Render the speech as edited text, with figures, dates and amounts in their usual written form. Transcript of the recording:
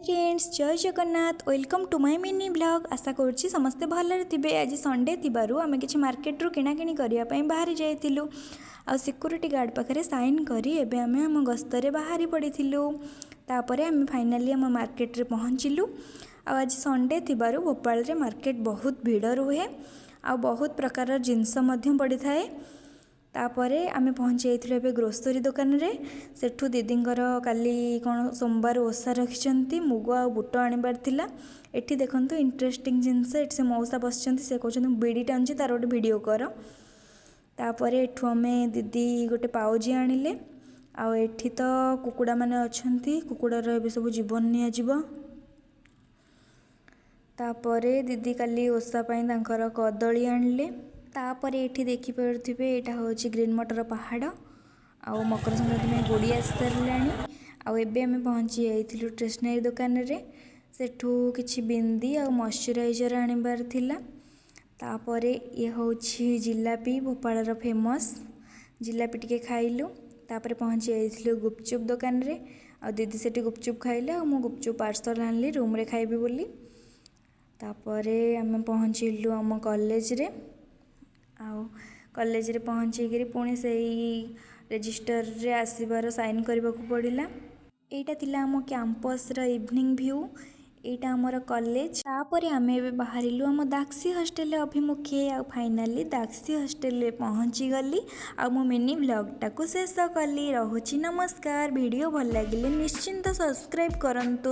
Friends, ଜୟ Jagannath. Welcome to my mini vlog. ଆଶା କରୁଛି ସମସ୍ତେ ଭଲରେ ଥିବେ। ଆଜି ସଣ୍ଡେ ଥିବାରୁ ଆମେ କିଛି ମାର୍କେଟରୁ କିଣାକିଣି କରିବା ପାଇଁ ବାହାରି ଯାଇଥିଲୁ ଆଉ ସିକ୍ୟୁରିଟି ଗାର୍ଡ଼ ପାଖରେ ସାଇନ୍ କରି ଏବେ ଆମେ ଆମ ଗସ୍ତରେ ବାହାରି ପଡ଼ିଥିଲୁ। ତାପରେ ଆମେ ଫାଇନାଲି ଆମ ମାର୍କେଟରେ ପହଞ୍ଚିଲୁ। ଆଉ ଆଜି ସଣ୍ଡେ ଥିବାରୁ ଭୋପାଳରେ ମାର୍କେଟ ବହୁତ ଭିଡ଼ ରୁହେ ଆଉ ବହୁତ ପ୍ରକାରର ଜିନିଷ ମଧ୍ୟ ପଡ଼ିଥାଏ। ତାପରେ ଆମେ ପହଞ୍ଚି ଯାଇଥିଲୁ ଏବେ ଗ୍ରୋସରୀ ଦୋକାନରେ। ସେଠୁ ଦିଦିଙ୍କର କାଲି କ'ଣ ସୋମବାର ଓଷା ରଖିଛନ୍ତି, ମୁଗ ଆଉ ବୁଟ ଆଣିବାର ଥିଲା। ଏଠି ଦେଖନ୍ତୁ ଇଣ୍ଟରେଷ୍ଟିଂ ଜିନିଷ, ଏଠି ସେ ମଉସା ବସିଛନ୍ତି, ସେ କହୁଛନ୍ତି ମୁଁ ବିଡ଼ି ଟାଣୁଛି, ତାର ଗୋଟେ ଭିଡ଼ିଓ କର। ତାପରେ ଏଠୁ ଆମେ ଦିଦି ଗୋଟେ ପାଉଁଜି ଆଣିଲେ। ଆଉ ଏଠି ତ କୁକୁଡ଼ାମାନେ ଅଛନ୍ତି, କୁକୁଡ଼ାର ଏବେ ସବୁ ଜୀବନ ନିଆଯିବ। ତାପରେ ଦିଦି କାଲି ଓଷା ପାଇଁ ତାଙ୍କର କଦଳୀ ଆଣିଲେ। ତାପରେ ଏଠି ଦେଖିପାରୁଥିବେ, ଏଇଟା ହେଉଛି ଗ୍ରୀନ୍ ମଟର ପାହାଡ଼ ଆଉ ମକର ସଂକ୍ରାନ୍ତି ପାଇଁ ଗୋଡ଼ି ଆସିସାରିଲାଣି। ଆଉ ଏବେ ଆମେ ପହଞ୍ଚି ଯାଇଥିଲୁ ଷ୍ଟେସନାରୀ ଦୋକାନରେ। ସେଠୁ କିଛି ବିନ୍ଦି ଆଉ ମଶ୍ଚରାଇଜର୍ ଆଣିବାର ଥିଲା। ତାପରେ ଇଏ ହେଉଛି ଜିଲାପି, ଭୋପାଳର ଫେମସ୍ ଜିଲାପି ଟିକେ ଖାଇଲୁ। ତାପରେ ପହଞ୍ଚି ଯାଇଥିଲୁ ଗୁପଚୁପ୍ ଦୋକାନରେ ଆଉ ଦିଦି ସେଠି ଗୁପଚୁପ୍ ଖାଇଲେ ଆଉ ମୁଁ ଗୁପଚୁପ୍ ପାର୍ସଲ୍ ଆଣିଲି ରୁମ୍ରେ ଖାଇବି ବୋଲି। ତାପରେ ଆମେ ପହଞ୍ଚିଲୁ ଆମ କଲେଜରେ। ଆଉ କଲେଜରେ ପହଞ୍ଚିକିରି ପୁଣି ସେଇ ରେଜିଷ୍ଟରରେ ଆସିବାର ସାଇନ୍ କରିବାକୁ ପଡ଼ିଲା। ଏଇଟା ଥିଲା ଆମ କ୍ୟାମ୍ପସର ଇଭିନିଂ ଭ୍ୟୁ। ଏଇଟା ଆମର କଲେଜ। ତାପରେ ଆମେ ଏବେ ବାହାରିଲୁ ଆମ ଦାକ୍ସି ହଷ୍ଟେଲ ଅଭିମୁଖେ। ଆଉ ଫାଇନାଲି ଦାକ୍ସି ହଷ୍ଟେଲରେ ପହଞ୍ଚିଗଲି ଆଉ ମୋ ମିନି ଭ୍ଲଗ୍ଟାକୁ ଶେଷ କଲି। ରହୁଛି, ନମସ୍କାର। ଭିଡ଼ିଓ ଭଲ ଲାଗିଲେ ନିଶ୍ଚିନ୍ତ ସବସ୍କ୍ରାଇବ୍ କରନ୍ତୁ।